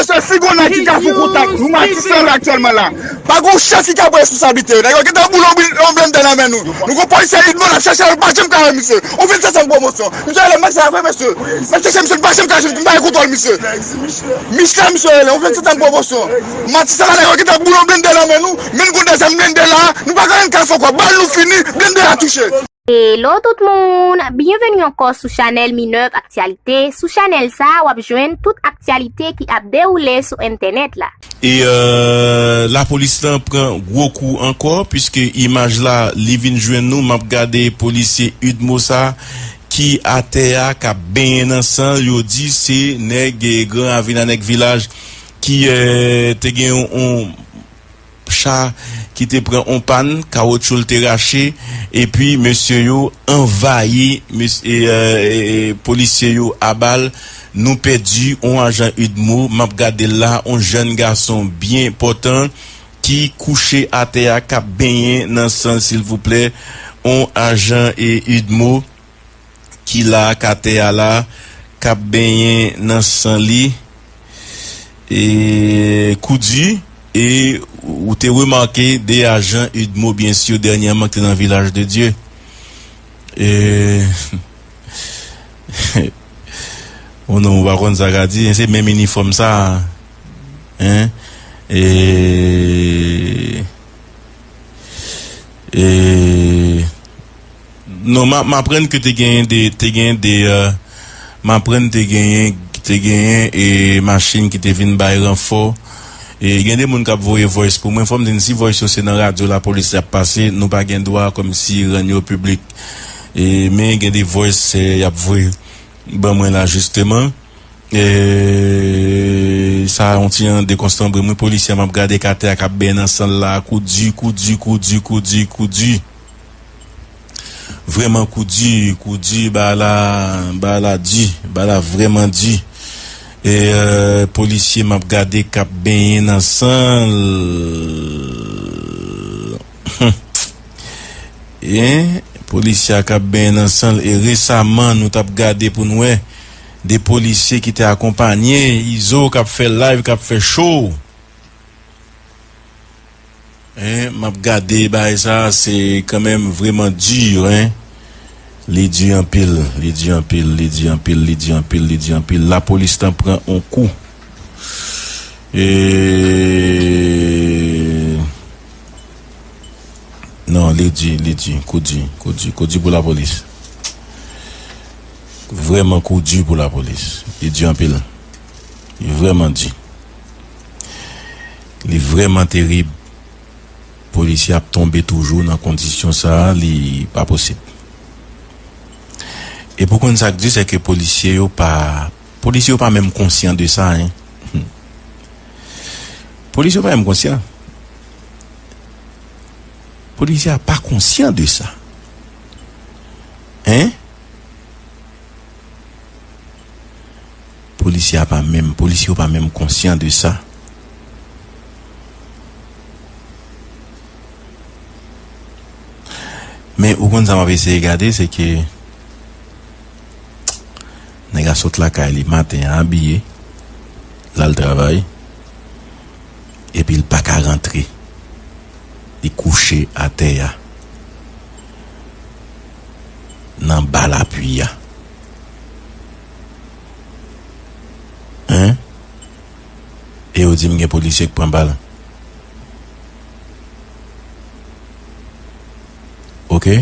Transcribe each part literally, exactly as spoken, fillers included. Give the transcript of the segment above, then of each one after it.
Se figo nèg ki ka fè kontak. Nou Matissan la aktyèlman la. Pa gon chèf ki ka pran responsablite yo. Nèg yo gentan boule yon bl-, yon blende nan men nou. Nou gon polisye Udmo n ap chèche l, nou pa janm ka wè misye. Yon vennsèt an pwomosyon. Misye rele Max la vre mesye. N ap chèche misye, nou pa janm ka jwenn, nou pa gen kontwòl misye. Misye, misye rele, yon vennsèt an pwomosyon. Matissan la nèg yo gentan boule yon blende nan men nou. Men nou gon de zam blende la, nou pa ka jwenn kal fòkò. Bal nou fini, blende la touche. Hello tout moun, byenveni ankò sou chanèl Minèv Aktyalite. Sou chanèl sa, w ap jwenn tout aktyalite ki ap dewoule sou entènèt la. E, euh, lapolis lan pran gwo kou ankò, piske imaj la, li vin jwenn nou. M ap gade polisye Udmo sa ki atè a, k ap benyen nan san. Yo di se nèg, eh, Gran Ravin a nèg vilaj ki, eh, te gen yon, yon cha ki te pran on pàn, kawotchou l te rache, epi mesye yo anvayi mes-, e, e, e, polisye yo a bal. Nou pèdi on ajan Udmo, m ap gade l la, on jèn gason byen pòtan ki kouche atè a, k ap benyen nan san, silvouplè. On ajan, e, Udmo ki la ak atè a la, k ap benyen nan san li. E, kou di, e ou te remake de ajan Udmo, byen si, dènyèman, ki te nan Vilaj de Dye. E, o non, ou pa konn sa ka di, se menm inifòm sa a, en? E, e, Non, m a, m aprann ke te genyen de, te genyen de, euh, m aprann te genyen, te genyen, e, machin ki te vin bay ranfò. E gen de moun k ap voye voice pou mwen. Fò m di n, si voice yo se nan radyo lapolis y ap pase, nou pa gen dwa kòmsi rann yo piblik. E, men gen de voice, e, y ap voye ban mwen la, jisteman. E, sa yon ti jan dekonsanbre mwen. Polisye a m ap gade k atè a k ap benyen nan san l la. Kou di, kou di, kou di, kou di, kou di. Vrèman kou di, kou di, bagay la, bagay la di, bagay la vrèman di. E, euh, polisye m ap gade k ap benyen nan san l. Hein? Polisye a k ap benyen nan san l. E resaman, nou t ap gade pou n wè de polisye ki te akonpanye Izo k ap fè live, k ap fè show. Hein, m ap gade bagay sa, se kanmenm vrèman di, hein. Li di anpil, li di anpil, li di anpil, li di anpil, li di anpil. Lapolis lan pran on kou. E, non, li di, li di, kou di, kou di, kou di pou lapolis. Vrèman kou di pou lapolis. Li di anpil. Li vrèman di. Li vrèman terib. Polisye ap tonbe toujou nan kondisyon sa a, li pa posib. E pou konn sa k di, se ke polisye yo pa, polisye yo pa menm konsyan de sa, hein. Polisye yo pa menm konsyan. Polisye a pa konsyan de sa. Hein? Polisye a pa menm, polisye yo pa menm konsyan de sa. Men ou konn sa m ap eseye gade, se ke nèg la sot lakay li maten an abiye, l al travay, epi l pa ka rantre. Li kouche atè a, nan ba lapli a. Hein? E yo di m gen polisye k pran bal. Oke?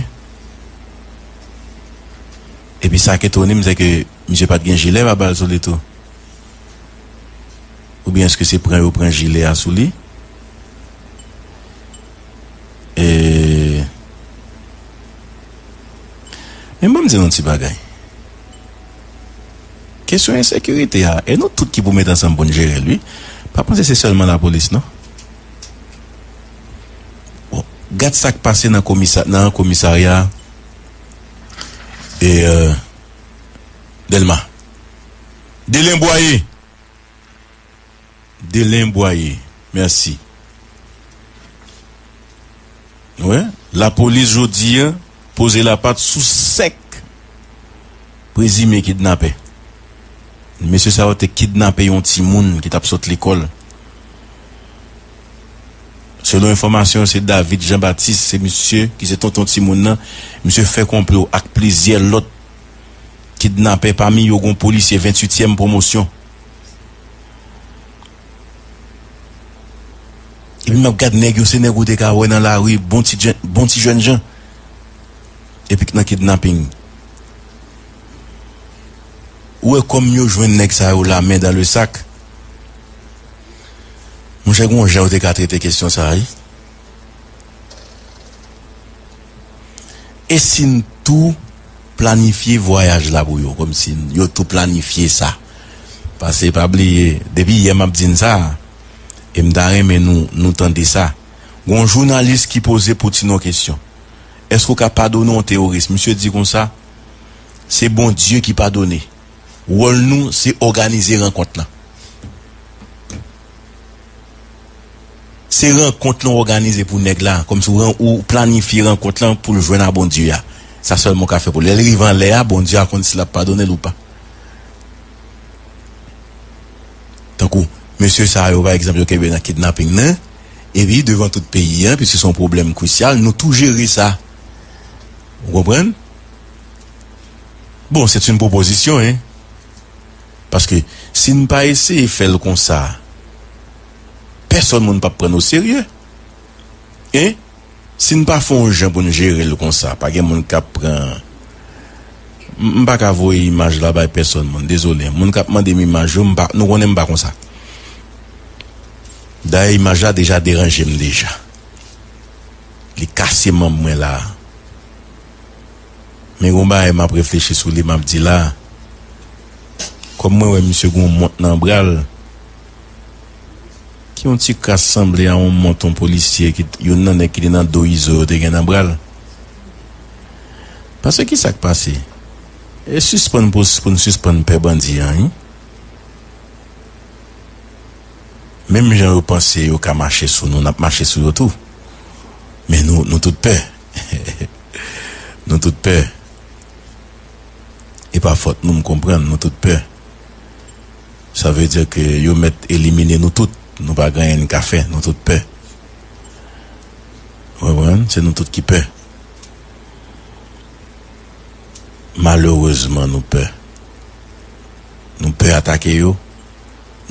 Epi sa k etone m, se ke misye pa t gen jilè pa bal sou li tou. Oubyen èske se pran yo pran jilè a sou li? E, men ban m di nou yon ti bagay. Kesyon ensekirite a, e nou tout ki pou met ansanm pou n jere l, wi. Pa panse se sèlman lapolis, non. Bon, gad sa k pase nan komisa-, nan komisarya, e, euh, Dèlma. Delen Bwaye. Delen Bwaye. Mèsi. Wi, lapolis jodi a poze lapat sou sèk prezime kidnapè. Mesye sa yo te kidnape yon timoun ki t ap sot lekòl. Selon enfòmasyon yo, se David Jean Baptiste, se misye ki se tonton timoun nan. Misye fè konplo ak plizyè lòt kidnapè, pami yo gon polisye venntuityèm pwomosyon. Epi m ap gad nèg yo, se nèg ou te ka wè nan lari, bon ti jèn, bon ti jènjan. Epi k nan kidnaping. Ou wè kòm yo jwenn nèg sa yo la men dan le sak. Monchè, gon jan yo te ka trete kesyon sa a, wi. E si n tou planifye vwayaj la pou yo, kòmsi yo tou planifye sa? Paske pa bliye, depi yè m ap di n sa, e m ta renmen nou, nou tande sa. Gon jounalis ki poze Poutine yon kesyon. Èske w ka padone yon teworis? Misye di konsa, se Bondye ki padone. Wòl nou, se òganize rankont lan. Se rankont lan w òganize pou nèg la, kòmsi w, ou planifye rankont lan pou l jwenn a Bondye a. Sa sèlman w ka fè pou l. Lè l rive anlè a, Bondye a konn si l ap padone l ou pa. Tankou, mesye sa yo, pa egzanp, yo kenbe nan kidnaping nan, epi devan tout peyi a, piske se yon pwoblèm krisyal, nou tou jere sa. Ou konprann? Bon, c'est une proposition, hein. Paske si n pa eseye fè l konsa, pèsonn moun p ap pran n oserye. Hein? Si n pa fè yon jan pou n jere l konsa, pa gen moun k ap pran. M, m pa ka voye imaj la bay pèsonn moun, dezole. Moun k ap mande m imaj yo, m pa, nou konnen m pa konsa. Dayè, imaj la deja deranje m deja. Li kase manm mwen la. Men gon bagay m ap reflechi sou li, m ap di la. Kòm mwen wè misye gon mont nan bra l, ki yon ti kras sanble a yon mont yon polisye, ki, youn nan nèg ki te nan do Izo yo te gen nan bra l. Paske ki sa k pase? E sispann pou, pou n sispann pè bandi an, wi. Menm jan yo panse yo ka mache sou nou, n ap mache sou yo tou. Men nou, nou tout pè. Nou tout pè. E pa fòt nou, m konprann, nou tout pè. Sa vle di ke yo mèt elimine nou tout. Nou pa gen anyen n ka fè, nou tout pè. Ou konprann? Se nou tout ki pè. Malerezman, nou pè. Nou pè atake yo.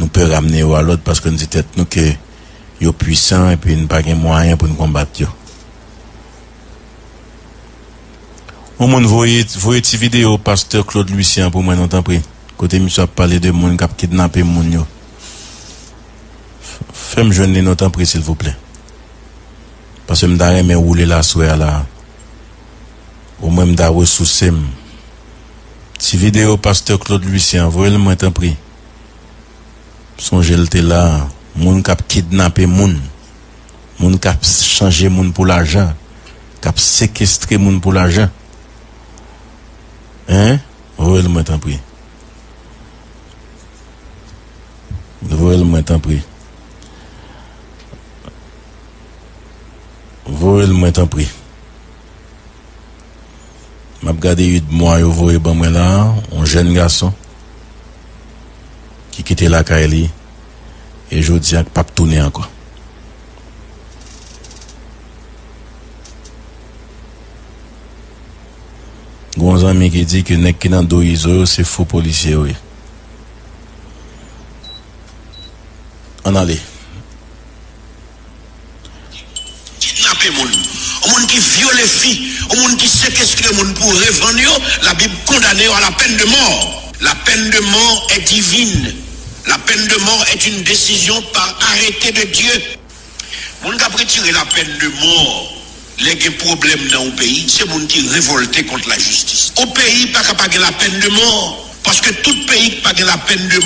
Nou pè ramne yo a lòd paske n di tèt nou ke yo pwisan epi n pa gen mwayen pou n konbat yo. Yon moun voye, voye ti videyo pastè Claude Lucien pou mwen non, tanpri. Kote misye ap pale de moun k ap kidnape moun yo. F-, fè m jwenn li non, tanpri, silvouplè. Paske m ta renmen woule l aswè a la. Omwen m ta resouse m. Ti videyo pastè Claude Lucien, voye l mwen, tanpri. Sonje l te la, moun k ap kidnape moun, moun k ap chanje moun pou lajan, k ap sekestre moun pou lajan. Hein? Voye l mwen, tanpri. Voye l mwen, tanpri. Voye l mwen, tanpri. M ap gade uit mwa yo voye ban mwen la, yon jèn gason ki kite lakay li, e jodi a k p ap tounen ankò. Gon zanmi ki di ke nèg ki nan do Izo yo se fo polisye yo ye. Ann ale. Kidnape moun, yon moun ki vyole fi, yon moun ki sekestre moun pou revann yo, Labib kondane yo à la peine de mort. La peine de mort est divine. La peine de mort est une décision par arrêté de Dieu. Moun k ap retire la peine de mort lè gen pwoblèm nan yon peyi, se moun ki revòlte kont lajistis. Yon peyi pa ka pa gen la peine de mort, paske tout peyi k pa gen la peine de mort,